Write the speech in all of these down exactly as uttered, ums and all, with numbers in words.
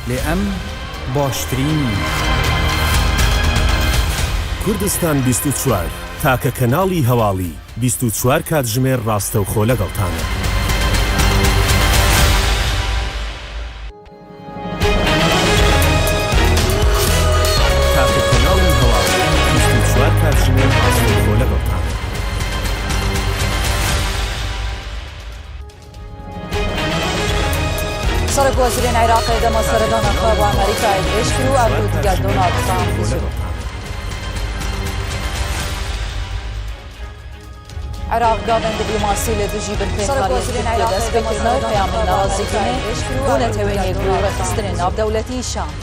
لێ ئەم باشترین. کوردستان بیست و چوار، تاکە کەناڵی هەواڵی، بیست و چوار کاتژمێر ڕاستەوخۆ لەگەڵتانە. تاکە کەناڵی هەواڵی، بیست و چوار کاتژمێر ڕاستەوخۆ لەگەڵتانە. سەرۆک وەزیرین عێراقی دەما سەردانە خۆ بۆ ئەمریکای درێژ کرد و ئەمڕۆ دیگە دۆناڵد ترامپ بزوو. عێراق گاڤن دیپلۆماسی لە دژی بنپێکاری تورکیە دەست پێکردنەوە و پەیامی ناڕازیکردنێ بۆ نەتەوەی یەکگرتوو ڕێکخستنی ناودەولەتی شاند.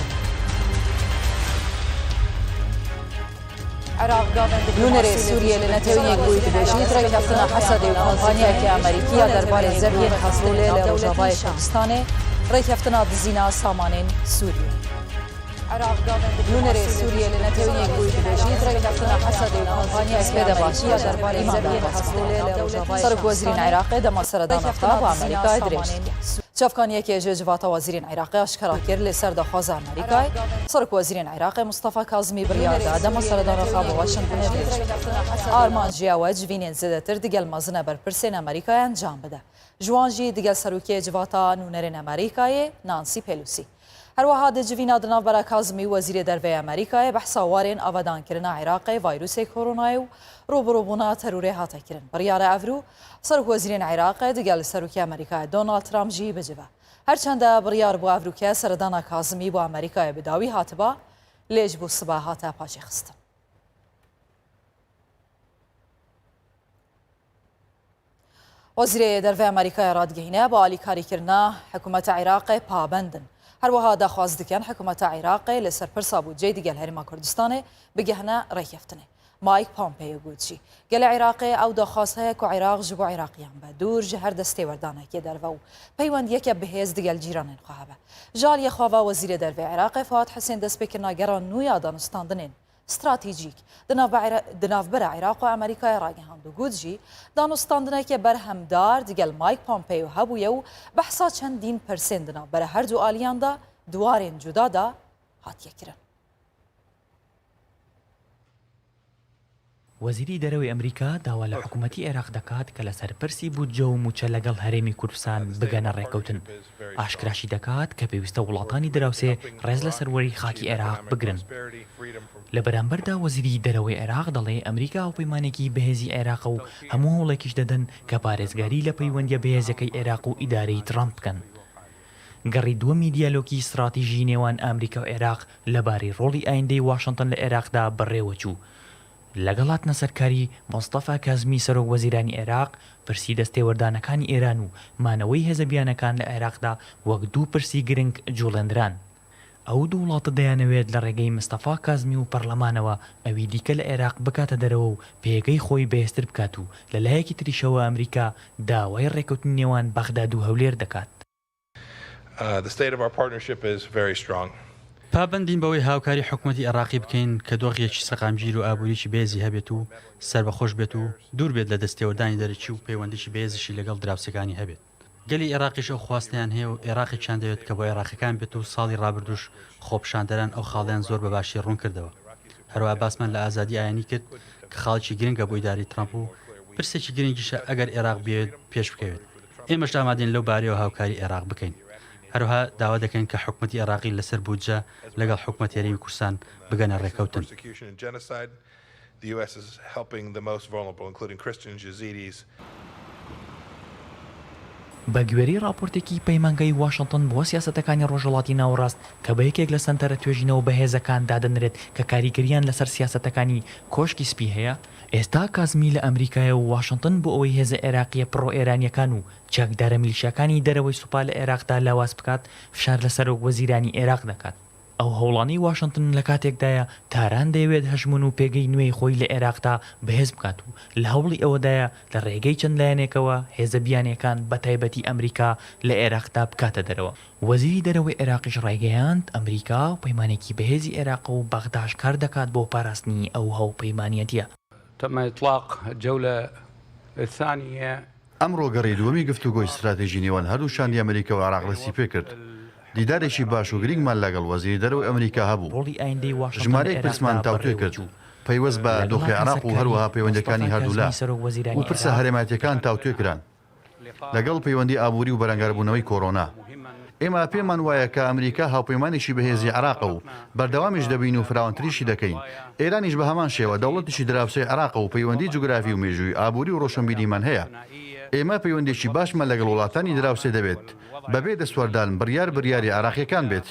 نوونەرێ سووریە لە نەتەوەی یەکگرتووی دەبێژیت ڕێککەفتنە حەسەدێ و کۆمپانیایەکی ئەمریکیە دەربارەی زەویەن هەستۆلێ لە ڕۆژاڤای کوردستانێ، ڕێککەفتنە دزینا سامانێن سووریە. نوونەرێ سووریە لە نەتەوەی یەکگرتووی دەبێژیت ڕێککەفتنە حەسەدێ و کۆمپانیایەکی ئەمریکیە دەربارەی زەویەن هەستۆلێ لە ڕۆژاڤای کوردستانێ، سەرۆک وەزیرین عێراقی دەما سەردانە خۆ بۆ ئەمریکای درێژ کرد. چاڤکانیەکێ ji civata wezîrên Iraqê aşkera kir, li ser daxwaza Amerîkayê, Serok Wezîrên Iraqê Mustafa Kazimî biryar da dema seredanxa bi Washingtonê dirêj kir. Armanc ji ya we civînên zêdetir digel mezine berpirsên Amerîkayê encam bide. Ji wan jî digel serokê civata nûnerên Amerîkayê Nancy Pelosi. Her wiha di civîna di navbera Kazimî û Wezîrê Derve yê Amerîkayê behsa warên avadankirina Iraqê vayrûsê koronayê û rûbirûbûna terorê hate kirin. Biryara evrû, Serokwezîrên Iraqê digel Serokê Amerîkayê Donald Trump jî bicive. Her çende biryar bû evrûke seredana Kazimî bo Amerîkayê bi dawî hatiba, lê ji bo sibe hate paçêxistin. Wezîrê Derve Amerîkayê radigihîne, bi alîkarîkirina hikûmeta Iraqê pabend in. Her wiha daxwaz dikin hikûmeta Iraqê li ser pirsa bûdceyê digel Herêma Kurdistanê bigihine rêkeftinê. Mike Pompeo got jî, gelê Iraqê ew daxwaz heye ku Iraq ji bo Iraqiyan be, dûr ji her destêwerdanekê derve û peywendiyeke bihêz digel cîranên xwe hebe. Ji aliyê xwe ve Wezîrê Derve Iraqê Fuat Husên destpêkirina gera nû ya danûstandinên stratejîk di navbe Ira-, di navbera Iraq û Amerîkayê ragihand û got jî, danûstandineke berhemdar digel Mike Pompeo hebûye û behsa çendîn pirsên di navbera her du aliyan de di warên cuda de hatiye kirin. وەزیری دەرەوەی ئەمریکا داوا لە حکوومەتی عێراق دەکات کە لەسەر پرسی بودجە و موچە لەگەڵ هەرێمی کوردستان بگەنە ڕێکەوتن. ئاشکراشی دەکات کە پێویستە وڵاتانی دراوسێ ڕێز لە سەروەری خاکی عێراق بگرن. لە بەرامبەردا وەزیری دەرەوەی عێراق دەڵێ ئەمریکا هاوپەیمانێکی بەهێزی عێراقە و هەموو هەوڵێکیش دەدەن کە پارێزگاری لە پەیوەندیە بەهێزەکەی عێراق و ئیدارەی ترامپ بکەن. گەڕی دووەمی دیالۆگی ستراتیژی نێوان ئەمریکا و عێراق لەبارەی ڕۆڵی ئایندەی واشنتن لە عێراقدا بەڕێوەچوو. لەگەڵ هاتنە سەرکاری مۆستەفا کازمی سەرۆک وەزیرانی عێراق، پرسی دەستێوەردانەکانی ئێران و مانەوەی هێزە بیانەکان لە عێراقدا وەک دوو پرسی گرنگ جوڵێندران. ئەو دوو وڵاتە دەیانەوێت لە ڕێگەی مستەفا کازمی و پەرلەمانەوە ئەوی دیکە لە عێراق بکاتە دەرەوە و پێگەی خۆی بەهێزتر بکات و لە لایەکی تریشەوە ئەمریکا داوای ڕێکەوتنی نێوان بەغداد و هەولێر دەکات. Uh, the state of our partnership is very strong. پابەندین بەوەی هاوکاری حکوومەتی عێراقی بکەین کە دۆخێکی سەقامگیر و ئابووریی بەهێزی هەبێت و سەربەخۆش بێت و دوور بێت لە دەستێوەردانی دەرەکی و پەیوەندیی بەهێزیشی لەگەڵ دراوسێکانی هەبێت. گەلی عێراقیش ئەو خواستەیان هەیە و عێراقێکیان دەوێت کە بۆ عێراقیەکان بێت و ساڵی ڕابردووش خۆپیشاندەران ئەو خاڵەیان زۆر بە باشی ڕوون کردەوە. هەروەها باسمان لە ئازادی ئایینی کرد کە خاڵێکی گرنگە بۆ ئیدارەی ترامپ و پرسێکی گرنگیشە ئەگەر عێراق بێت پێش بکەوێت. ئێمەش ئامادەین لەو بارەیەوە هاوکاری عێراق بکەین. هەروەها داوا دەکەین کە حکوومەتی عێراقی لەسەر بودجە لەگەڵ حکوومەتی هەرێمی کوردستان بگەنە ڕێکەوتن. Persecution and genocide. The U S is helping the most vulnerable, including Christians, Yazidis. بە گوێرەی راپۆرتێکی پەیمانگای واشنتن بۆ سیاسەتەکانی ڕۆژهەڵاتی ناوەڕاست کە بە یەکێک لە سەنتەرە توێژینەوە بەهێزەکان دادەنرێت کە کاریگەریان لەسەر سیاسەتەکانی کۆشکی سپی هەیە، ئێستا کازمی لە ئەمریکایە و واشنتن بۆ ئەوەی هێزە عێراقیە پڕۆ ئێرانیەکان و چەکدارە میلیشیاکانی دەرەوەی سوپا لە عێراقدا لاواز بکات، فشار لە سەرۆک وەزیرانی عێراق دەکات. ئەو هەوڵانەی واشنتن لە کاتێکدایە تاران دەیەوێت هەژموون و پێگەی نوێی خۆی لە عێراقدا بەهێز بکات و لە هەوڵی ئەوەدایە لە ڕێگەی چەند لایەنێکەوە هێزە بیانیەکان بە تایبەتی ئەمریکا لە عێراقدا بکاتە دەرەوە. وەزیری دەرەوەی عێراقیش ڕایگەیاند ئەمریکا و پەیمانێکی بەهێزی عێراق و بەغداش کار دەکات بۆ پاراستنی ئەو هاوپەیمانیەتیە. تم إطلاق الجولة الثانية. ئەمڕۆ گەڕی دووەمی گفتوگۆی استراتێژی نێوان هەردوو شاندی ئەمریکا و عێراق دەستی پێ کرد. دیدارێکی باش و گرنگمان لەگەڵ وەزیری دەرەوەی ئەمریکا هەبوو. ڕۆڵی ئایندەی واشنگتن ژمارەیەک لە پرسمان عێراقدا تاوتوێ بەڕێوە کرد، چوو. پەیوەست بە لەگەڵ دۆخی عێراق و هەمسەرکاری هەروەها پەیوەندیەکانی مستەفا هەردوولا کازمی سەرۆک وەزیرانی و پرسە عێراق، هەرێمایەتیەکان تاوتوێ کران. لەگەڵ پەیوەندی ئابووری و بەرەنگاربوونەوەی کۆرۆنا. ئێمە پێمان وایە کە ئەمریکا هاوپەیمانێکی بەهێزی عێراقە و بەردەوامیش دەبین و فراوانتریشی دەکەین. ئێرانیش بە هەمان شێوە دەوڵەتێکی دراوسێی عێراقە و پەیوەندی جوگرافی و مێژووی ئابووری و ڕۆشنبیریمان هەیە. ئێمە پەیوەندیەکی باشمان لەگەڵ وڵاتانی دراوسێ دەبێت. بەبێ دەستوەردان بڕیار بڕیاری عێراقیەکان بێت.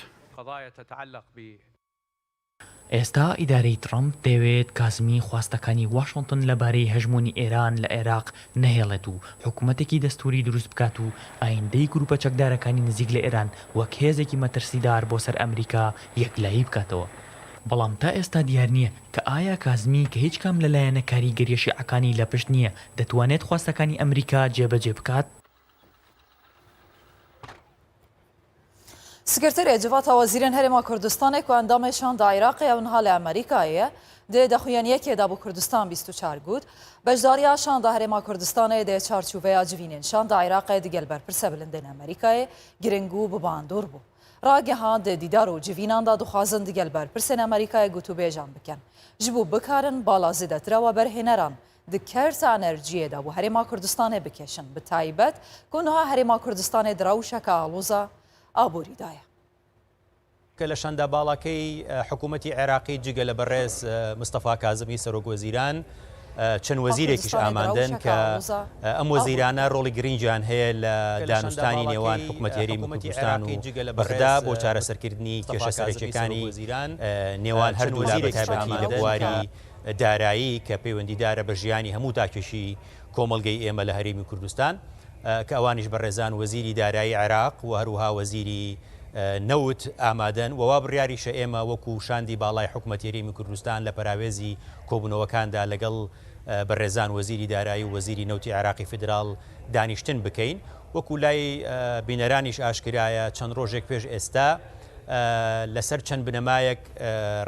ئێستا ئیدارەی ترەمپ دەیەوێت کازمی خواستەکانی واشنتن لەبارەی هەژموونی ئێران لە عێراق نەهێڵێت و حکوومەتێکی دەستووری دروست بکات و ئایندەی گرووپە چەکدارەکانی نزیک لە ئێران وەک هێزێکی مەترسیدار بۆ سەر ئەمریکا یەکلایی بکاتەوە. بەڵام تا ئێستا دیار نییە کە ئایا کازمی کە هیچ کام لە لایەنە کاریگەریە شیعەکانی لە پشت نییە دەتوانێت خواستەکانی ئەمریکا جێبەجێ بکات؟ Sekreterê Civata Wezîrên Herêma Kurdistanê ku endamê Şanda Iraqê ew niha li Amerîkayê ye, di daxuyaniyekê de bo Kurdistan bîst û çar got, beşdariya Şanda Herêma Kurdistanê di çarçoveya civînên Şanda Iraqê digel berpirse bilindên Amerîkayê giring û bi bandor bû. Ragihan di dîdar û civînan de dixwazin digel berpirsên Amerîkayê gotûbêjan bikin, ji bo bikarin bala zêdetir a weberhêneran di kerta enerjiyê de bo Herêma Kurdistanê bikêşin, bi taybet ku niha Herêma Kurdistanê di rewşeke aloza aborî de ye. کە لە شەندە باڵاکەی حکوومەتی عێراقی جگە لە بەڕێز مستەفا کازمی سەرۆک وەزیران، چەند وەزیرێکیش ئامادەن کە ئەم وەزیرانە ڕۆڵی گرنگیان هەیە لە دانوستانی نێوان حکوومەتی هەرێمی کوردستان و بەغدا بۆ چارەسەرکردنی کێشە سەرەکیەکانی نێوان هەردوولا، بە تایبەتی لە بواری دارایی کە پەیوەندیدارە بە ژیانی هەموو تاکێکی کۆمەڵگەی ئێمە لە هەرێمی کوردستان، کە ئەوانیش بەڕێزان وەزیری دارایی عێراق و هەروەها وەزیری نەوت ئامادەن و وا بڕیاریشە ئێمە وەکو شاندی باڵای حکومەتی هەرێمی کوردستان لە پەراوێزی کۆبوونەوەکاندا لەگەڵ بەڕێزان وەزیری دارایی و وەزیری نەوتی عێراقی فیدراڵ دانیشتن بکەین. وەکو لای بینەرانیش ئاشکرایە، چەند ڕۆژێک پێش ئێستا لەسەر چەند بنەمایەک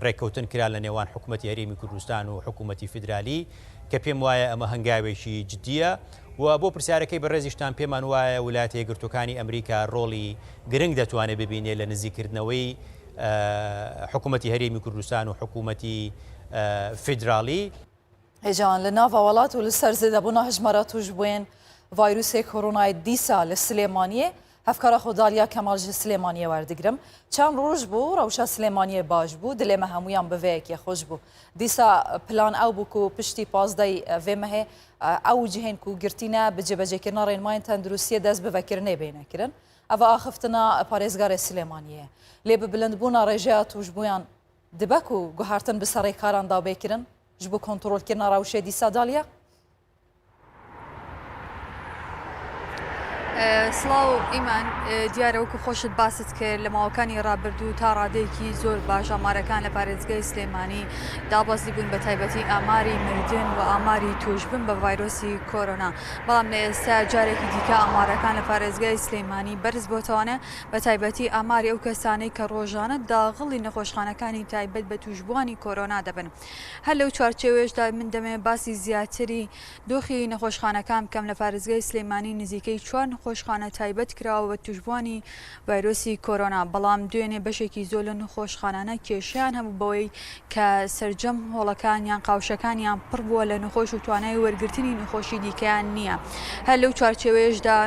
ڕێککەوتن کرا لە نێوان حکوومەتی هەرێمی کوردستان و حکوومەتی فیدرالی، کە پێم وایە ئەمە هەنگاوێکی جدیە و بۆ پرسیارەکەی بەڕێزیشتان، پێمان وایە ویلایەتە یەکگرتووەکانی ئەمریکا ڕۆڵی گرنگ دەتوانێت ببینێت لە نزیککردنەوەی حکوومەتی هەرێمی کوردستان و حکوومەتی فیدراڵی. Hêjan li nava welat û li ser zêdebûna hejmara tûjbûyên vayrûsê koronayê dîsa li Silêmaniyê, hevkara xwe Daliya Kemal ji Silêmaniyê werdigirim. Çend roj bû, rewşa Silêmaniyê baş bû, dilê me hemûyan bi vê yekê xweş bû. Dîsa plan ew bû ku piştî pazdehê vê mehê ew cihên ku girtî ne bi cêbecêkirina rênmayên tenduristiyê dest bi vekirinê bêne kirin. Ev axiftina parêzgarê Silêmaniyê ye. Lê bi bilindbûna rêjeya tûjbûyan dibe ku guhertin bi ser rêkaran da bê kirin ji bo kontrolkirina rewşê dîsa Daliya? سڵاو ئیمان، دیارە وەکو خۆشت باست کرد لە ماوەکانی ڕابردوو تا ڕادەیەکی زۆر باش ئامارەکان لە پارێزگای سلێمانی دابەزی بوون، بە تایبەتی ئاماری مردن و ئاماری توشبن بە ڤایرۆسی کۆرۆنا. بەڵام لە ئێستا جارێکی دیکە ئامارەکان لە پارێزگای سلێمانی بەرز بۆتەوانە، بە تایبەتی ئاماری ئەو کەسانەی کە ڕۆژانە داغڵی نەخۆشخانەکانی تایبەت بە توشبووانی کۆرۆنا دەبن. هەر لەو چوارچێوەیەشدا من دەمەوێت باسی زیاتری دۆخی نەخۆشخانەکان بکەم. لە پارێزگای سلێمانی نزیکەی چوار نەخۆشخانە تایبەت کراوە بە توشبووانی ڤایرۆسی کۆرۆنا، بەڵام دوێنێ بەشێکی زۆر لە نەخۆشخانانە کێشەیان هەبوو بەوەی کە سەرجەم هۆڵەکان یان قاوشەکانیان پڕ بووە لە نەخۆش و توانای وەرگرتنی نەخۆشی دیکەیان نییە. هەر لەو چوارچێوەیەشدا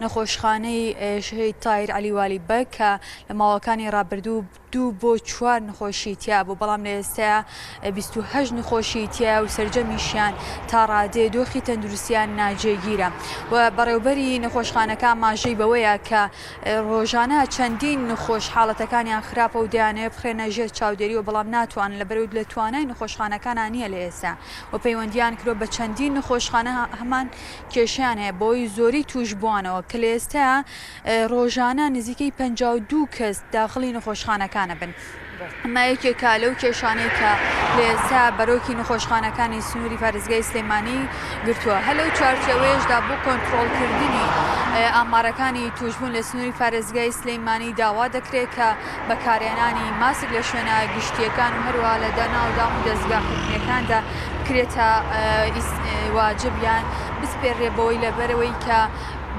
نەخۆشخانەی شەهید تایر عەلی والی بەگ کە لە ماوەکانی ڕابردوو دوو بۆ چوار نەخۆشی تیا بوو، بەڵام لە ئێستایا بیست و هەشت نەخۆشی تیا و سەرجەمیشیان تا ڕادەیە دۆخی تەندروستیان ناجێگیرە و بەڕێوبەری نەخۆشخانەکە ئاماژەی بەوەیە کە ڕۆژانە چەندین نەخۆش حاڵەتەکانیان خراپە و دەیانەوێت بخرێنە ژێر چاودێری و بەڵام ناتوانن لە بەرەو لە توانای نەخۆشخانەکانان نییە لە ئێستا و پەیوەندیان کرۆ بە چەندین نەخۆشخانە هەمان کێشیان هەیە بۆی زۆری توش بووانەوە کە لە ئێستا ڕۆژانە نزیکەی پەنجا و دوو کەس داخڵی نەخۆشخانەکانە بن. ئەمە یەکێکە لەو کێشانەی کە لە ئێستا بەرۆکی نەخۆشخانەکانی سنووری پارێزگای سلێمانی گرتووە. هەر لەو چوارچێوەیەشدا بۆ کۆنترۆڵکردنی ئامارەکانی توشبوون لە سنووری پارێزگای سلێمانی داوا دەکرێت کە بەکارهێنانی ماسک لە شوێنە گشتیەکان و هەروە لە دەناو دام و دەستگا حکومیەکاندا بکرێتە واجب یان بسپێرێ بەوەی لەبەرەوەی کە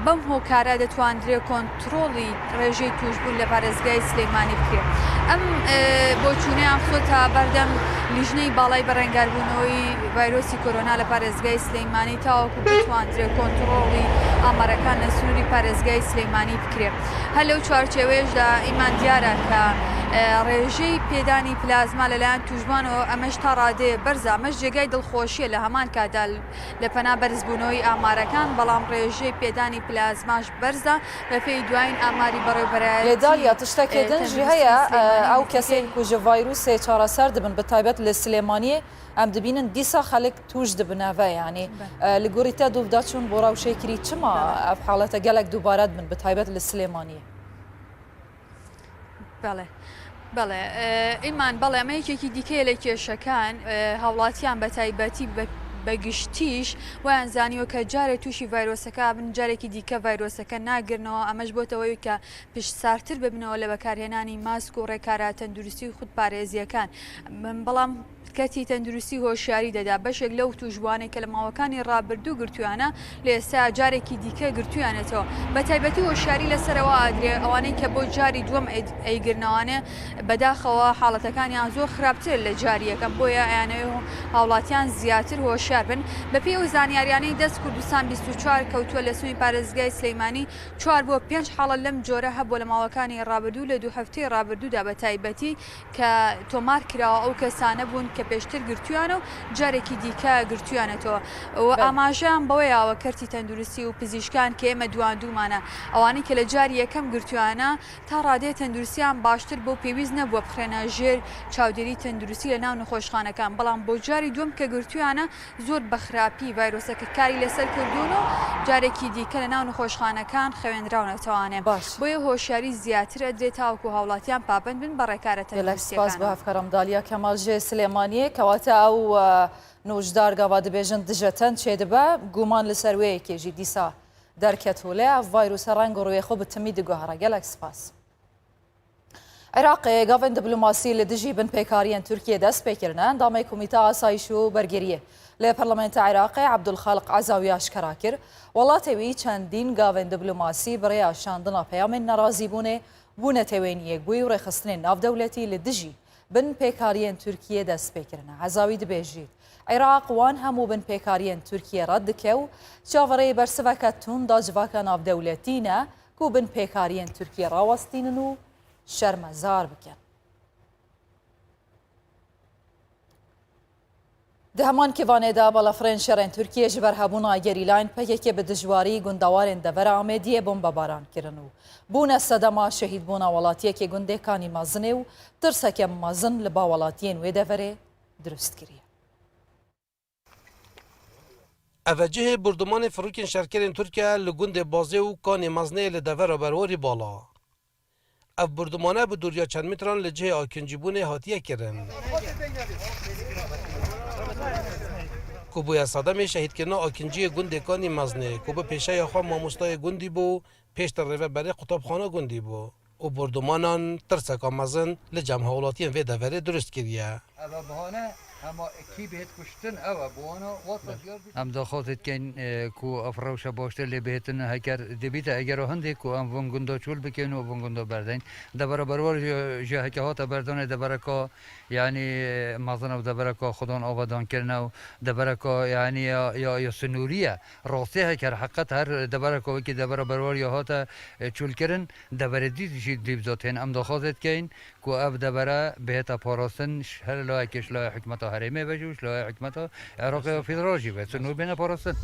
بەم هۆکارە دەتواندرێ کۆنترۆڵی ڕێژەی توشبوون لە پارێزگای سلێمانی بکرێت. ئەم، ئێ، بۆچوونەیان خستووەتە بەردەم لیژنەی باڵای بەڕێنگاربوونەوەی ڤایرۆسی کۆرۆنا لە پارێزگای سلێمانی، تاوەکو بتواندرێت کۆنترۆڵی ئامارەکان لە سنووری پارێزگای سلێمانی بکرێت. هەر لەو چوارچێوەیەشدا ئیمان دیارە کە، ئێ، ڕێژەی پێدانی پلازما لەلایەن توشبوانەوە، ئەمەش تا ڕادەیە بەرزە، ئەمەش جێگای دڵخۆشیە لە هەمان کاتدا لە پەنا بەرزبوونەوەی ئامارەکان، بەڵام ڕێژەی پێدانی پلازماش بەرزە، بە پێی دوایین ئاماری بەڕێوەبەرایەتی، لێدالیا، تشتێکی ئێ، دن ژی تەندروستی هەیە، سلێمانی ئەو کەسەی کەسەی کو ji vîrusê çareser dibin, bi taybet li Silêmaniyê, em dibînin dîsa xelk tûj dibine ve, yanî, Be. e, li gorî te dûvda çûn bo rewşê kirî, çima Be. ev halete gelek dubare dibin, bi taybet li Silêmaniyê? بەڵێ. بەڵێ، ئێ، ئیمان، بەڵێ، ئەمە یەکێکی دیکەیە لە کێشەکان، ئێ، هاوڵاتیان بە تایبەتی، بە، بە گشتیش وایان زانیوە کە جارێ تووشی ڤایرۆسەکە بن، جارێکی دیکە ڤایرۆسەکە ناگرنەوە. ئەمەش بۆتەوەی کە پشت سارتر ببنەوە لە بەکارهێنانی ماسک و ڕێکارە تەندروستی و خودپارێزیەکان. من بەڵام کەرتی تەندروستی هۆشیاری دەدا. بەشێک لەو توشبوانەی کە لە ماوەکانی ڕابردوو گرتویانە، لە ئێستا جارێکی دیکە گرتویانێتەوە. بە تایبەتی هۆشیاری لەسەرەوە ئادرێ، ئەوانەی کە بۆ جاری دووەم ئەی-، ئەیگرنەوانێ، بەداخەوە حاڵەتەکانیان زۆر خراپتر لە جاری یەکەم. بۆیە ئەیانەوێ هاوڵاتیان زیاتر هۆشیار بن. بە پێی ئەو زانیاریانەی دەست کوردستان بیست و چوار کەوتووە لە سنووری پارێزگای سلەیمانی، چوار بۆ پێنج حاڵەت لەم جۆرە هەبووە لە ماوەکانی ڕابردوو، لە دوو هەفتەی ڕابردوودا بە تایبەتی کە تۆمار کراوە ئەو کەسانە بوون کە پێشتر گرتویانە و جارێکی دیکە گرتویانەتەوە. و بەڵێ. ئاماژەیان بەوەیەوە کەرتی تەندروستی و پزیشکان کە ئێمە دواندوومانە، ئەوانەی کە لە جاری یەکەم گرتویانە، تا ڕادەیە تەندروستیان باشتر بۆ پێویست نەبووە بخرێنە ژێر چاودێری تەندروستی لە ناو نەخۆشخانەکان، بەڵام بۆ جاری دووەم کە گرتویانە، زۆر بە خراپی ڤایرۆسەکە کاری لەسەر کردوون و جارێکی دیکە لە ناو نەخۆشخانەکان خەوێنراونەتەوانێ. باش. بۆیە هۆشیاری زیاتر ئەدرێت تاوەکو هاوڵاتیان پابەند بن بە ڕێکارە گەلەک سپاس بۆ تەندروستیەکانەوە. هەفکەرم دالیا کەمال ژێ سلێمانیە کەواتە ئەو، ئە، نوژدار گاوا دبێژن دژەتەن چێ دبە، گومان لەسەر وێ یەکێ ژی دیسا دەرکەت هولێ، ئەڤ ڤایرۆسە ڕەنگ و ڕوێ خۆ بتمی دگوهرە. گەلەک سپاس. عێراقێ گاڤێن دیبلۆماسی لە دژی بنپێکاریەن تورکیە دەست پێکردنە. ئەندامێ کومیتە ئاسایش و بەرگریە لە پەرلەمێنتە عێراقێ عەبدولخالق عەزاوی ئاشکەرا کرد، وڵاتێ وی چەندین گاڤێن دیبلۆماسی بڕێ ئاشاندنا پەیامێن نەرازیبوونێ بوونەتە وێن یەکبووی و ڕێخستنێن ناودەولەتی لە دژی بنپێکاریەن تورکیە دەست پێکردنە. عەزاوی دبێژیت، عێراق وان هەموو بنپێکاریەن تورکیە ڕەت دکە و چاوەڕێی بەرسڤەکە توندا جڤاکە ناودەولەتینە کو بنپێکاریەن تورکیە ڕاوەستینن و شەرمەزار بکەن. Di heman kivanê de balafirên şerên Tirkiyê ji ber hebûna gerîlayên P K K bi dijwarî gundewarên devera Amêdiyê bombebaran kirin û bûne sedema şehîdbûna welatiyekê gundê Kanî Mezinê û tirseke mezin li ba welatiyên wê deverê dirust kiriye. Eve cihê burdumanê firokên şerkerên Tirkiye li gundê Bazê û Kanê Mezneyê li devera Berwarî Bala. Ev burdumane bi dûriya çend metran li cihê akincîbûnê hatiye kirin. Ku bûye sedemê şehîdkirina akinciyê gundê Kanî Meznê, ku bi pêşeya xwe mamostayê gundî bû, pêştir rêveberê qutabxana gundî bû. û bordumanan tirseka mezin li cem hawlatiyên vê deverê dirust kiriye. Ev e bahane, hema kî bihêt kuştin, ew e, bi wana wasa diyar dike. Em daxwazê dikeyn, e, ku ev rewşa baştir lê bihêtin heker dibîte, eger o hindê ku em vin gunda çûl bikeyn û vin gunda berdeyn. Devera berwar ji, ji heke hate berdanê devereka, yanî, e, mezin ew devereka xudan avadan kirine û devereka, yanî, ya, ya, ya sinûrî ye. Rastî heker heqet her devereka wekî devera berwar ya hate, e, çûl kirin. Deverê dî jî dî bi zotên em daxwazê dikeyn ku ev devere bihête parastin, ji her layekê, ji layê hikûmeta herêmê be jî û ji layê hikûmeta Iraqê ya federal jî be, sinûr bêne parastin.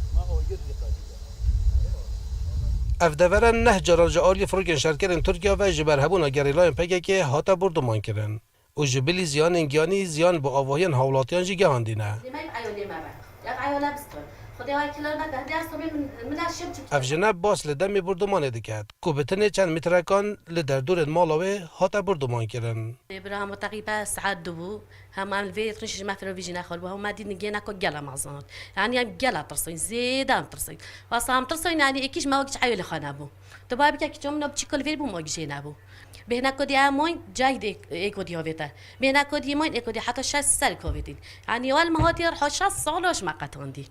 Ev devere neh caran ji aliyê firokên şerkerên Tirkiye ve ji ber hebûna gerîlayên P K K hate borduman kirin. û ji bilî ziyanên giyanî ziyan bi avahiyan hawlatiyan jî gehandîne. Lê me eyo lê me be. Ev eyo ne bistin. Xwedê ay kiler me behdiya sobê min, min a şev çi. Ev jine bas li demê bordumanê diket, ku bi tenê çend metrekan li derdorên mala wê hate borduman kirin. Lê bira hema teqîbe saet du bû. Hema em li vê rişî ji me firovî jî nexwe bû. Hema dîtin gêna ku gela mezin. Yanî em gela tirsin, zêde em tirsin. Wasa em tirsin, yanî êkî ji me wek ji eyo li xwe nebû. Tu bay bike kiço min o biçîko li vê bû, me wek jê nebû. Bêhna ku dî em moyn, cayî dê ê ku dî hovête. Bêhna ku dî moyn, ê ku dî heta şeş ser kovêtin. Yanî wal me hatî reha şeş sal o ji me qetandî.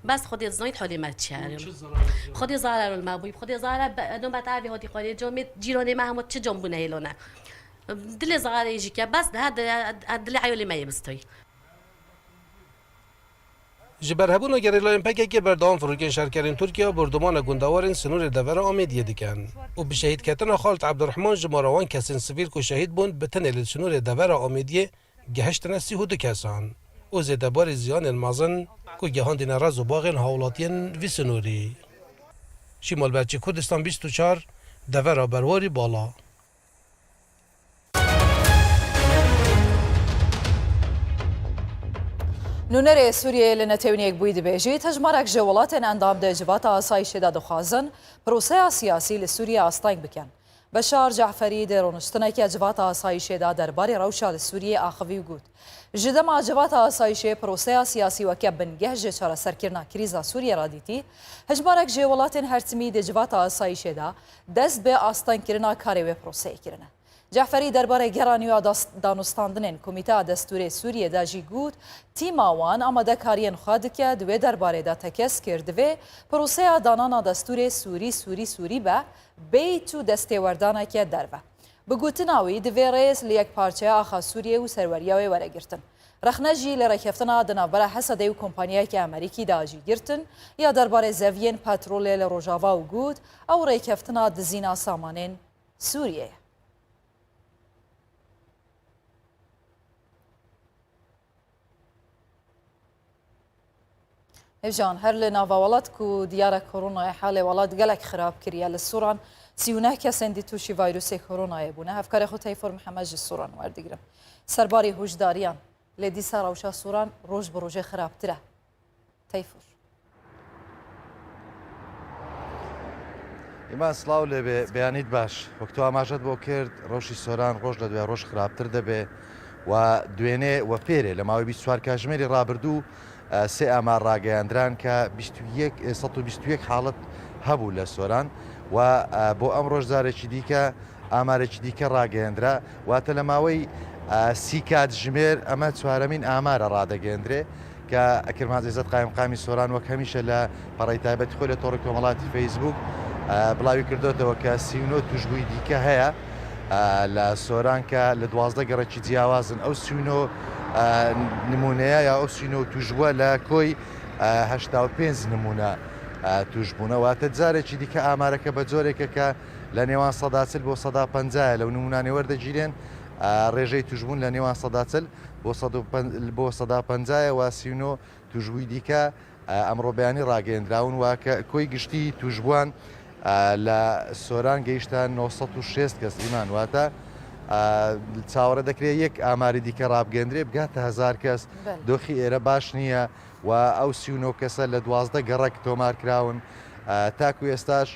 Bes Xwedê dizanît holê me çi ye. Xwedê zara li me bûyî, Xwedê zara be-, nobet avê hatî xwarê, camê cîranê me hemû çi cam bûne hêlone. Dilê zarê jî ke bes dihe, dilê eyolê me yê bistoyî. Ji ber hebûna gerîlayên P K K berdewam firokên şerkerên Tirkiye bordûmana gundewarên sînorê devera Amêdiyê dikin û bi şehîdketina Xalid Ebdurehman jimara wan kesên sivîl ku şehîd bûn bi tenê li sînorê devera Amêdiyê gihiştine sî û du kesan û zêdebarî ziyanên mezin ku gihandîne rez û baxên hawlatiyên vî sînorî. Şîmal Berçî, Kurdistan bîst û çar, devera Berwarî Bala. Nûnerê Sûriyeyê li Netewên Yekbûyî dibêjît, hejmarek ji welatên endam di Civata Asayîşê de dixwazin proseya siyasî li Sûriyê asteng bikin. Beşar Ceferî di rûniştineke Civata Asayîşê de derbarê rewşa li Sûriyê axivî û got, ji dema Civata Asayîşê proseya siyasî weke bingeh ji çareserkirina krîza Sûriyê re dîtî, hejmarek ji welatên hertimî di Civata Asayîşê de dest bi astengkirina karê wê proseyê kirine. Ceferî derbarê gera nû ya das-, danûstandinên Komîteya Destûrê Sûriyê de jî got, tîma wan amadekariyên xwe dike di wê derbarê de tekez kir, divê proseya danana destûrê Sûrî, Sûrî, Sûrî be, bêyî tu destêwerdaneke derve. Bi gotina wî, divê rêz li yekparçeya axa Sûriyê û serweriya wê were girtin. Rexne jî li rêkeftina di navbera Hesedê û kompaniyeke Amerîkî de jî girtin, ya derbarê zeviyên petrolê li Rojava û got, ew rêkeftina dizîna samanên Sûriyê ye. Hêjan, her li nava welat ku diyar e koronayê halê welat gelek xirab kiriye. Li Soran sî û neh kesên dî tûşî vayrûsê koronayê bûne. Hevkarê xwe Teyfur Mihemed ji Soran werdigrin. Serbarî hûşdariyan, lê dîsa rewşa Soran roj bi rojê xirabtir e. Teyfur. ئیمان، سڵاو لێبێ، بەیانیت باش. وەک تۆ ئاماژەت بۆ کرد، ڕەوشی سۆران ڕۆژ لە دوای ڕۆژ خراپتر دەبێ و دوێنێ و پێرێ لە ماوەی بیست و چوار کاتژمێری ڕابردوو، ئە، سێ ئامار ڕاگەیاندران کە بیست و یەک، ئە، سەد و بیست و یەک حاڵەت هەبوو لە سۆران و، ئە، بۆ ئەم ڕۆژ جارێکی دیکە ئامارێکی دیکە ڕاگەیەندرا. واتە لە ماوەی، ئە، سی کاتژمێر، ئەمە چوارەمین ئامارە ڕادەگەیەندرێ کە کرمانج عیزەت قایمقامی سۆران وەک هەمیشە لە پەڕەی تایبەتی خۆی لە تۆڕی کۆمەڵاتی فەیسبووک، ئە، بڵاوی کردوتەوە کە سی و نۆ توشبووی دیکە هەیە، ئە، لە سۆران کە لە دوازدە گەڕەکی جیاوازن. ئەو سی و نۆ، ئە، نمونەیە یا ئەو سی و نۆ توشبووە لە کۆی، ئە، هەشتا و پێنج نمونە، ئە، توشبوونە. واتە جارێکی دیکە ئامارەکە بە جۆرێکە کە لە نێوان سەدا چل بۆ سەدا پەنجایە لەو نمونانەی وەردەگیرێن، ئە، ڕێژەی توشبوون لە نێوان سەدا چل بۆ سەد و پەنج، بۆ سەدا پەنجایە و سی و نۆ توشبووی دیکە، ئە، ئەمڕۆ بەیانی ڕاگەیەندراون و کە کۆی گشتی توشبووان، ئە، لە سۆران گەیشتە نۆ سەد و شەست کەس ئیمان. واتە، ئە، چاوەڕێ دەکرێت یەک ئاماری دیکە ڕابگەندرێ بگاتە هەزار کەس. بەڵێ. دۆخی ئێرە باش نییە و ئەو سی و نۆ کەسە لە دوازدە گەڕەک تۆمار کراون. ئە، تاکو ئێستاش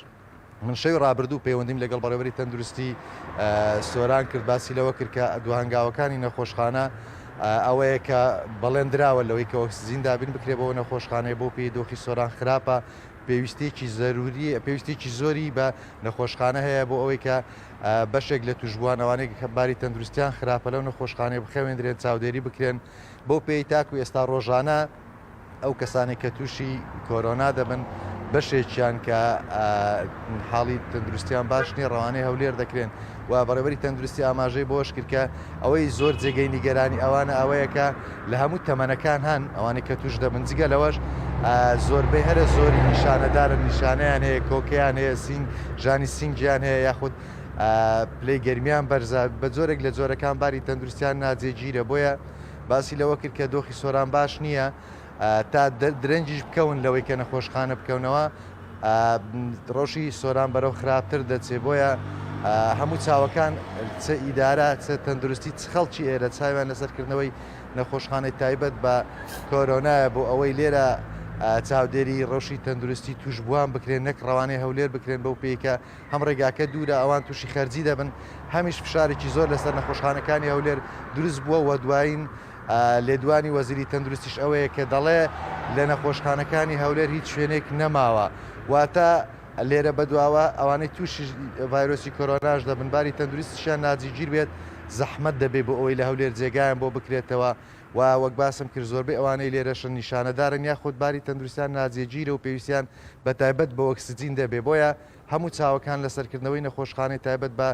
من شەوی ڕابردوو پەیوەندیم لەگەڵ بەڕێوەری تەندروستی، ئە، سۆران کرد، باسی لەوە کرد کە دوهنگاوەکانی نەخۆشخانە، ئە، ئەوەیە کە بەڵێندراوە لەوەی کە ئۆکسجین دابین بکرێ بۆ نەخۆشخانەیە، بۆ پێی دۆخی سۆران خراپە، پێویستیەکی زەروری، پێویستیەکی زۆری بە نەخۆشخانە هەیە بۆ ئەوەی کە، ئە، بەشێک لە توشبووان، ئەوانەی کە باری تەندروستیان خراپە لەو نەخۆشخانەیە بخەوێندرێن، چاودێری بکرێن. بەو پێی تاکو ئێستا ڕۆژانە ئەو کەسانێک کە تووشی کۆرۆنا دەبن، بەشێکیان کە، ئە، حاڵی تەندروستیان باش نییە، ڕەوانەی هەولێر دەکرێن و بەڕێوەری تەندروستی ئاماژەی بۆش کرد کە ئەوەی زۆر جێگەی نیگەرانی ئەوانە ئەوەیە کە لە هەموو تەمەنەکان هەن، ئەوانەی کە توش دەبن. جگە لەوەش، ئە، زۆربەی هەرە زۆری نیشانەدارن، نیشانەیان هەیە، کۆکەیان هەیە، سینگ، ژانی سینگیان هەیە، یاخود، ئە، پلەی گەرمیان بەرزە، بە جۆرێک لە جۆرەکان باری تەندروستیان ناجێگیرە. بۆیە باسی لەوە کرد کە دۆخی سۆران باش نییە، ئە، تا دە-، درەنگیش بکەون لەوەی کە نەخۆشخانە بکەونەوە، ئە، ڕەوشی سۆران بەرەو خراپتر دەچێ. بۆیە، ئە، هەموو چاوەکان، چ ئیدارە، چ تەندروستی، چ خەڵکی ئێرە چاویان لەسەرکردنەوەی نەخۆشخانەی تایبەت بە کۆرۆنایە بۆ ئەوەی لێرە، ئە، چاودێری ڕەوشی تەندروستی توشبووان بکرێن، نەک ڕەوانەی هەولێر بکرێن، بەو پێی کە هەم ڕێگاکە دوورە، ئەوان تووشی خەرجی دەبن، هەمیش فشارێکی زۆر لەسەر نەخۆشخانەکانی هەولێر دروست بووە و دوایین، ئە، لێدوانی وەزیری تەندروستیش ئەوەیە کە دەڵێ لە نەخۆشخانەکانی هەولێر هیچ شوێنێک نەماوە. واتە لێرە بەدواوە ئەوانەی تووشی ڤایرۆسی کۆرۆناش دەبن، باری تەندروستیشیان ناجیگیر بێت، زەحمەت دەبێ بۆ ئەوەی لە هەولێر جێگایان بۆ بکرێتەوە. و وەک باسم کرد، زۆربەی ئەوانەی لێرەشن نیشانەدارن، یاخود باری تەندروستیان ناجێگیرە و پێویستیان بە تایبەت بە ئۆکسجین دەبێ. بۆیە هەموو چاوەکان لە سەرکردنەوەی نەخۆشخانەی تایبەت بە،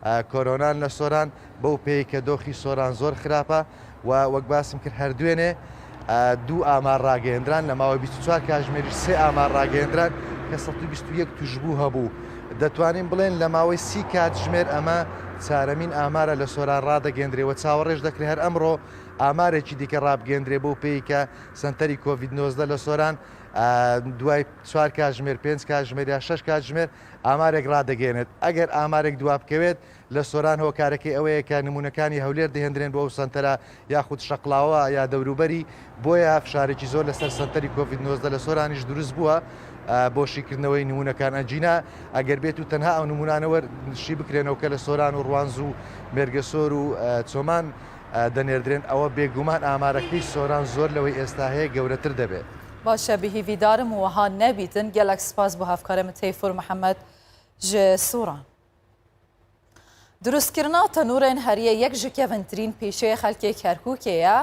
ئە، کۆرۆنان لە سۆران، بەو پێی کە دۆخی سۆران زۆر خراپە. و وەک باسم کرد، هەر دوێنێ، ئە، دوو ئامار ڕاگەیەندران، لە ماوەی بیست و چوار کاتژمێریش سێ ئامار ڕاگەیەندران کە سەد و بیست و یەک توشبوو هەبوو. دەتوانین بڵێن لە ماوەی سی کاتژمێر ئەمە چارەمین ئامارە لە سۆران ڕادەگەندرێ و چاوەڕێش دەکرێ هەر ئەمڕۆ ئامارێکی دیکە ڕابگەندرێ بۆ پێی کە سەنتەری کۆڤید نۆزدە لە سۆران، ئە، دوای چوار کاتژمێر، پێنج کاتژمێر یا شەش کاتژمێر ئامارێک ڕادەگەێنێت. ئەگەر ئامارێک دوا بکەوێت، لە سۆران هۆکارەکەی ئەوەیە کە نمونەکانی هەولێر دەهێندرێن بۆ ئەو سەنتەرە یاخود شەقڵاوە یا دەوروبەری، بۆیە فشارێکی زۆر لەسەر سەنتەری کۆڤید نۆزدە لە سۆرانیش دروست بووە، ئە، بۆ شیکردنەوەی نمونەکان. ئەنجینا ئەگەر بێت و تەنها ئەو نمونانە وەر شی بکرێنەوە کە لە سۆران و ڕوانز و مێرگەسۆر و، ئە، چۆمان، ئە، دەنێردرێن، ئەوە بێگومان ئامارەکەی سۆران زۆر لەوەی ئێستا هەیە گەورەتر دەبێت. باشە، بە هیڤیدارم وەها نەبیتن. گەلەک سپاس بۆ هەفکارە من تەیفور محەممەد ji Soran. Dirustkirina tenûrên heriyê yek ji kevintirîn pîşeyê xelkê Kerkûkê ye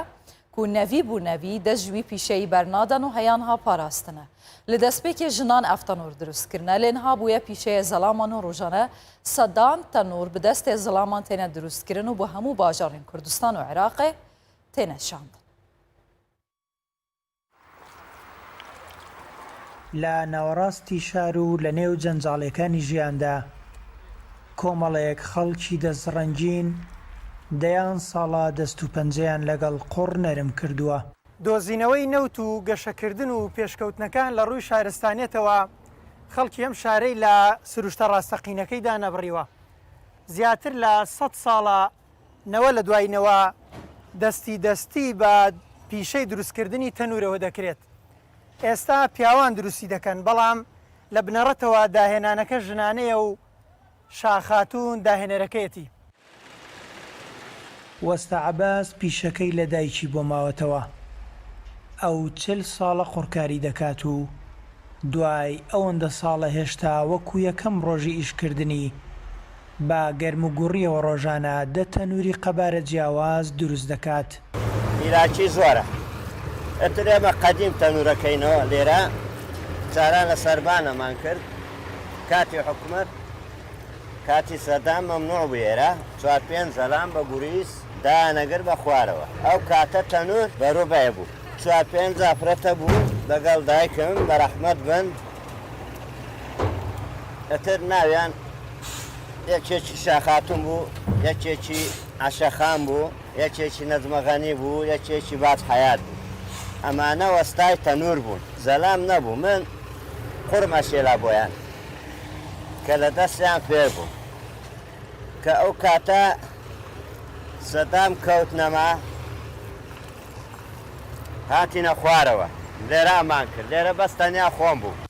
ku nevî bû nevî dest ji wî pîşeyî bernadan û heya niha parastine. Li destpêkê jinan ev tenûr dirust kirine, lê niha bûye pîşeyê zelaman û rojane sedan tenûr bi destê zilaman têne dirustkirin û bi hemû bajarên Kurdistan û Iraqê têne şandin. لە ناوەڕاستی شار و لە نێو جەنجاڵیەکانی ژیاندا، کۆمەڵەیەک خەڵکی دەستڕەنگین دەیان ساڵە دەست و پەنجەیان لەگەڵ قوڕ نەرم کردووە. دۆزینەوەی نەوت و گەشەکردن و پێشکەوتنەکان لە ڕووی شارستانیەتەوە خەڵکی ئەم شارەی لە سروشتە ڕاستەقینەکەی دانەبڕیوە. زیاتر لە سەد ساڵە نەوە لە دوای نەوە دەستی دەستی بە پیشەی دروستکردنی تەنورەوە دەکرێت. ئێستا پیاوان دروستی دەکەن، بەڵام لە بنەڕەتەوە داهێنانەکە ژنانەیە و شاخاتون داهێنەرەکەیەتی. وەستا عەباس پیشەکەی لە دایکی بۆ ماوەتەوە. ئەو چل ساڵە قوڕکاری دەکات و دوای ئەوەندە ساڵە هێشتا وەکو یەکەم ڕۆژی ئیشکردنی بە گەرم و گوڕیەوە ڕۆژانە دە تەنوری قەبارە جیاواز دروست دەکات. ئیراکی زۆرە. ئەتر ئێمە قەدیم تەنورەکەینەوە لێرە. جاران لە سەربانەمان کرد. کاتی حکومەت، کاتی سەدام مەمنوع بوو ئێرە. چوار پێنج زەلام بە گوریس دانەگر بە خوارەوە. ئەو کاتە تەنور بە ڕوبەیە بوو. چوار پێنج زافرەتە بوو لەگەڵ دایکم، بە ڕەحمەت بن. ئەتر ناویان یەکێکی شاخاتون بوو، یەکێکی عەشەخان بوو، یەکێکی نەجمەغەنی بوو، یەکێکی باج حەیات بوو. ئەمانە وەستای تەنور بوون. زەلام نەبوو. من قوڕمە شێلا بۆیان کە لە دەستیان فێر بوو. کە ئەو کاتە سەدام کەوت نەما، هاتینە خوارەوە. لێرە ئەمان کرد. لێرە بەس تەنیا خۆم بوو.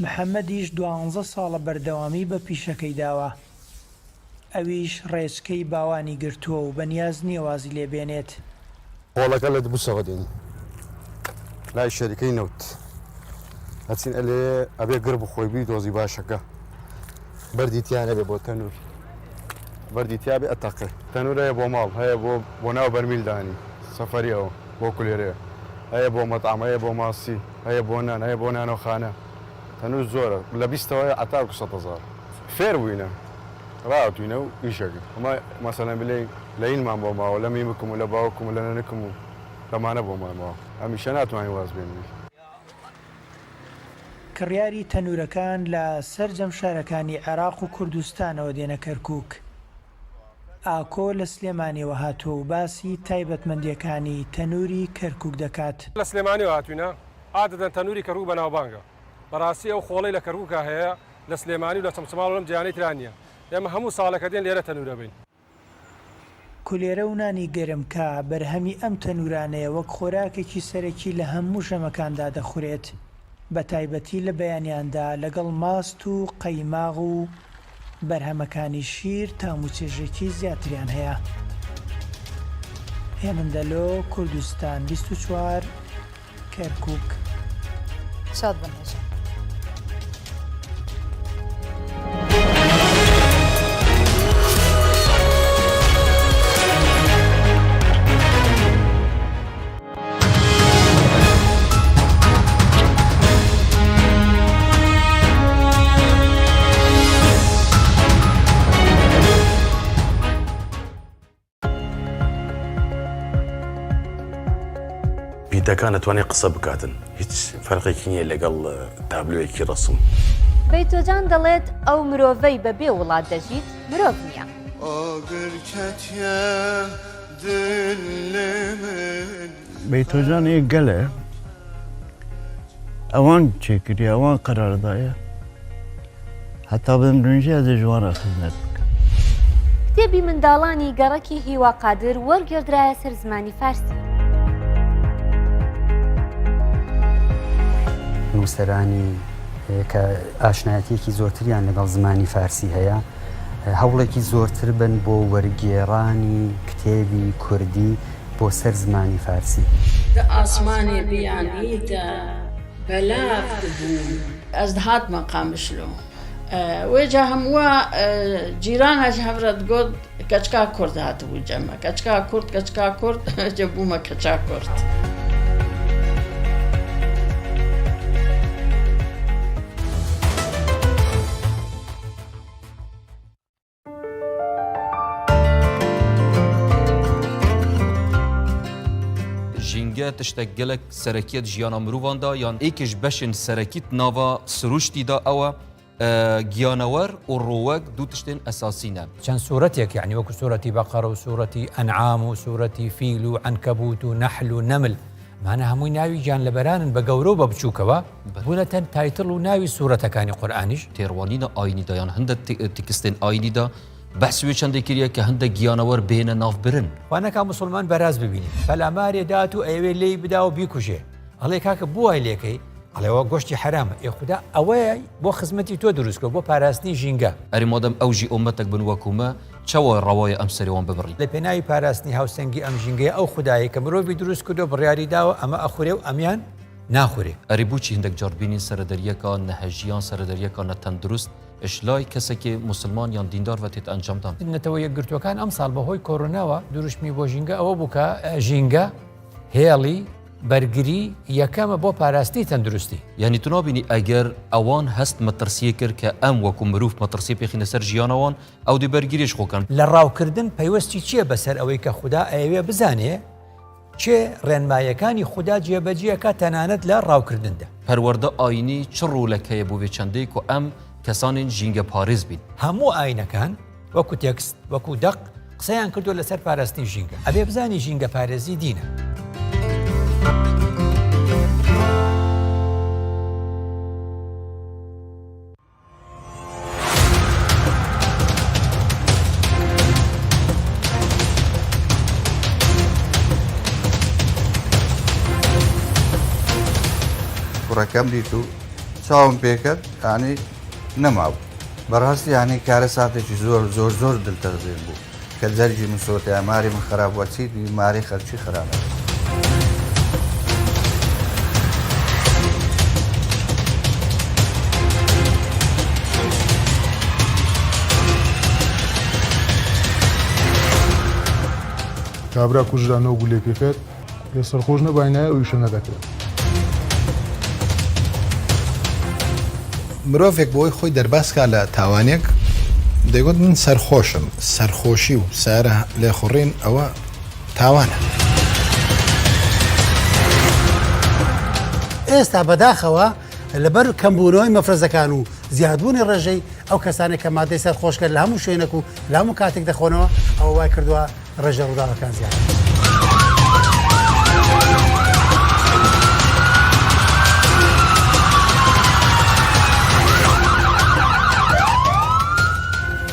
محەممەدیش دوانزە ساڵە بەردەوامی بە پیشەکەی داوە. ئەویش ڕێچکەی باوانی گرتووە و بە نیاز نییە وازی لێ بێنێت. خۆڵەکە لە دبوسەوە دێنی لای شەریکەی نەوت. ئەچین ئەلێ ئەبێ گڕ بخۆی بی دۆزی باشەکە. بەردی تیا نەبێ بۆ تەنور. بەردی تیا بێ ئەتەقێ. تەنور هەیە بۆ ماڵ، هەیە بۆ، بۆ ناو بەرمیل دانی. سەفەری ئەوە بۆ کولێرەیە. هەیە بۆ مەتعەم، هەیە بۆ ماسی، هەیە بۆ نان، هەیە بۆ نانەوەخانە. تەنور زۆرە. لە بیستەوە هەیە عەتا وەکو سەد هەزار. فێر بووینە. ڕاهاتووینە و ئیشەکە. ئەمە مەسەلەن بلێ لە ئینمان بۆ ماوە، لە میمکم و لە باوکم و لە نەنکم و لەمانە بۆ ماوە. هەمیشە ناتوانین واز بێنین. کڕیاری تەنورەکان لە سەرجەم شارەکانی عێراق و کوردستانەوە دێنە کەرکووک. ئاکۆ لە سلێمانیەوە هاتووە و باسی تایبەتمەندیەکانی تەنوری کەرکووک دەکات. لە سلێمانیەوە هاتووینە. عادەتەن تەنوری کەرکووک بە ناوبانگە. بەڕاستی ئەو خۆڵەی لە کەرکووکە هەیە، لە سلێمانی و لە چەمچەماڵ و لەم جیانەی ترا نییە. ئێمە هەموو ساڵەکە دێن لێرە تەنورە بین. کولێرە و نانی گەرم کە بەرهەمی ئەم تەنورانەیە وەک خۆراکێکی سەرەکی لە هەموو ژەمەکاندا دەخورێت، بە تایبەتی لە بەیانیاندا لەگەڵ ماست و قەیماغ و بەرهەمەکانی شیر تام و چێژێکی زیاتریان هەیە. هێمن دەلۆ، کوردستان بیست و چوار، کەرکووک. شاد بن هێژا. دەکان دەتوانێت قسە بکاتن. هیچ فەرقێکی نییە لەگەڵ، ئە، تابلۆیەکی ڕەسم. بەیتۆجان دەڵێت ئەو مرۆڤەی بە بێ وڵات دەژیت، مرۆڤ نییە. ئاگر کەتیە دل من. بەیتۆجان یەک گەلە. ئەوان چێکریە، ئەوان قەرار دایە. هەتا بمرنجی ئەزێ ژوانە خزمەت بکەم. کتێبی منداڵانی گەڕەکی هیوا قادر وەرگێڕدرایە سەر زمانی فارسی. نووسەرانی، ئێ، کە ئاشنایەتیەکی زۆرتریان لەگەڵ زمانی فارسی هەیە، ئێ، هەوڵێکی زۆرتر بن بۆ وەرگێڕانی کتێبی کوردی بۆ سەر زمانی فارسی. Di asmanê biyanî de belav dibûn. Ez dihatime Qamişlo. E, wê ca hemû, e, cîrana ji hev re digot, keçika Kurd hatibû cem me. Keçika Kurd, keçika Kurd, ce bûme keça Kurd. Jînge tiştek gelek serekî ye di jiyana mirovan de, yan êkê ji beşên serekî di nava sirûştî de ew e, e, giyanewer û rowek du tiştên esasî ne. Çend sûretêk, yanî wekû sûretî Beqere û sûretî En'am û sûretî Fîl û Enkebût û Nehl û Neml. Mane hemû navî giyanleberan in, be gewre û be biçûkewa. Be. Bûne ten taytl û navî sûretekanî Qur'anî jî. Têrwanîna ayînî de yan hinde ti-, tikistên ayînî de behs wê çendê kiriye ke hinde giyanewer bihêne nav birin. Xwe neka misilman beraz bibînî. Pelamarê da tu ewê lêy bida û bîkujê. Alê kake bu ay lêkey. Alê we goştî heram e. Ê Xuda ewe bo xizmetî to dirust kir, bo parastinî jînge. Erê madem ew jî ummetek bin wekû me, çawa rewa ye em serê wan bibirîn? Lê pênavî parastinî hawsengî em jîngeyê ew Xudayê ke mirovî dirust kirdo, biryarî dawe, eme exurê û em yan naxurê. Erê boçî hindek car dibînîn seredariyeka nehejiyan, seredariyeka netendurust, ji lay kesekê musilman yan dîndar ve tête encamdan? Neteweyê Yekgirtuwekan emsal bi hoy korona ve duruşmî bo jînge ewe bû ke, e, jînge hêlî bergirî yekem e bo parastinî tenduristî. Yanî tu nabînî eger ewan hest metirsiyê kir ke em wekû mirov metirsiyê pêxîne ser jiyana wan, ew dê bergirî ji xwe kin. Li rawkirdin peywestî çi ye be ser ewê ke Xuda ewê bizanê? Çi rênmayekaniya Xuda cêbecî yeka tenanet li rawkirdin de? Perwerde ayînî çi rolek heye bo vê çendê ku em kesanên jîngeparêz bîn? Hemû ayînekan, wekû tekst, wekû deq, qiseyan kirdo li ser parastinî jînge. Ebê bizanî jîngeparêzî dîn e. کوڕەکەم دیت و چاوم پێکرد، یانی نەمابوو. بەڕاستی، یانی کارەساتێکی زۆر، زۆر، زۆر دڵتەزێن بوو. کە جەرگی من سۆتەیە، ماری من خراپ بووە، چی دی ماری خەرچی خراپە. کابرا کوژرا نەو گولێکی کرد. لێ سەرخۆش نەباینایە ئەو ئیشە نەدەکرد. مرۆڤێک بۆی خۆی دەرباز کا لە تاوانێک، دەیگوت: «من سەرخۆشم.» سەرخۆشی و سارە لێخوڕین ئەوە تاوانە. ئێستا بەداخەوە لەبەر کەمبوونەوەی مەفرەزەکان و زیادبوونی ڕێژەی ئەو کەسانێک کە مادەی سەرخۆشکەر لە هەموو شوێنێک و لە هەموو کاتێک دەخۆنەوە، ئەوە وای کردووە ڕێژە ڕووداوەکان زیاد.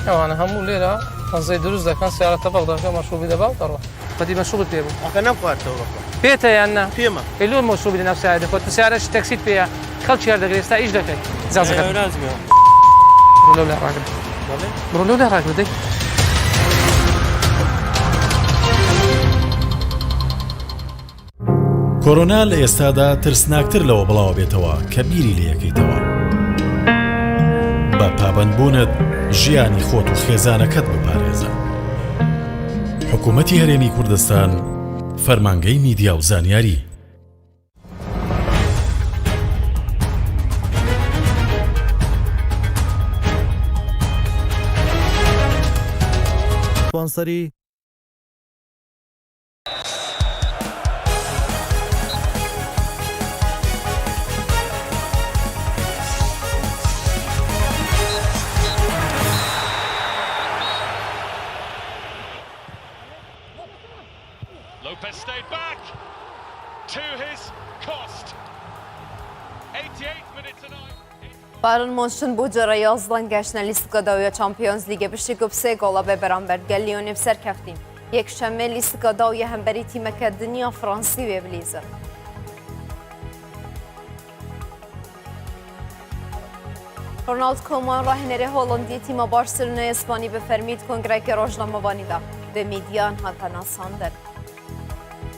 ئەوانە هەموو لێرە تەنزەی دروست دەکەن، سیارەتە بەغدا کە مەشروبی دەبا و دەڕۆ. خۆتی مەشروبت پێ بوو؟ ئاخە نەم خوارد تەوە بخۆ. پێتە یان نە؟ پێمە. ئێ لۆ مەشروبی ناو سیارەتە خۆت، سیارەش تەکسیت پێیە، خەڵکی هەر دەگرێ، ئێستا ئیش دەکەی. ئێ، ئەو نازمە. بڕۆ لەو لای ڕاگرە. بەڵێ. بڕۆ لەو لای ڕاگرە دەی. کۆرۆنا لە ئێستادا ترسناکتر لەوە بڵاوە بێتەوە کە بیری لێ یەکەیتەوە. بە پابەندبوونت ژیانی خۆت و خێزانەکەت بپارێزە. حکوومەتی هەرێمی کوردستان، فەرمانگەی میدیا و زانیاری. سپۆنسەری. Bayern München bo cara yazdan geştine lîstika daw ya Champions League piştî ku bi sê gola bê beramber digel Lyonê bi ser keftîn. Yekşemê lîstika daw ya hemberî tîmeke din ya Fransî wê bilîze. Ronald Koeman, rahînerê Holandiyê tîma Barcelonayê Spanî bi fermî di kongrekê rojnamevanî de bi medyan hate nasandin.